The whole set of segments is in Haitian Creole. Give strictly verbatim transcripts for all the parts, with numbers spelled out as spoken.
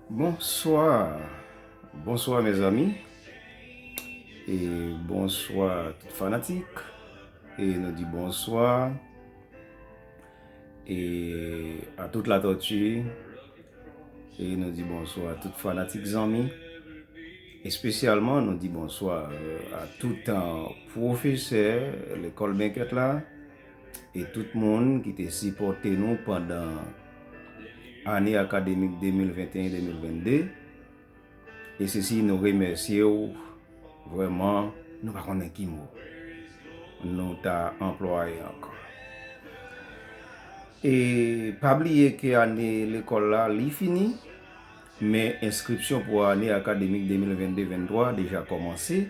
Bonsoir. Bonsoir, mes amis. E bonsoir tout fanatik. E nou di bonsoir e a tout Latòti. E nou di bonsoir tout fanatik, zanmi. Espesyalman, nou di bonsoir a tout pwofesè lekòl Benkèt la e tout moun ki te sipòte nou pandan ane akademik de mil venteyen de mil vennde. E se si nou remèsye w, vrèman, nou pa konnen ki mo nou ta anplwaye ankò. E pa bliye ke ane lekòl la, li fini, men enskripsyon pou ane akademik de mil vennde venntwa deja kòmanse.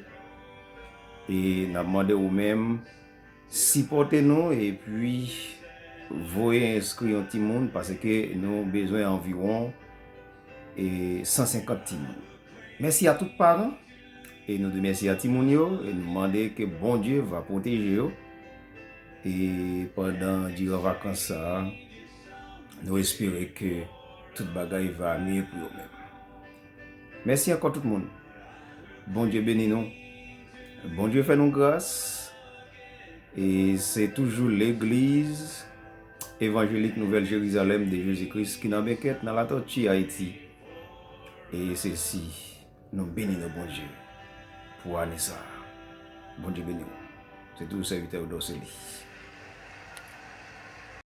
E n ap mande ou menm sipòte nou epi voye enskri yon timoun, paske nou bezwen anviwon e san senkant timoun. Mèsi a tout paran e nou di mèsi a timoun yo e nou mande ke Bondye va pwoteje yo e pandan diran vakans sa a, nou espere ke tout bagay va mye pou yo menm. Mèsi ankò tout moun. Bondye beni nou. Bondye fè nou gras. E se toujou legliz evanjelik Nouvèl Jerizalèm de Jezi Kris ki nan Benkèt, nan Latòti, Ayiti. E se si nou beni nou Bondye pou ane sa a. Bondye beni w. Se toujou sèvitè w Dòseli.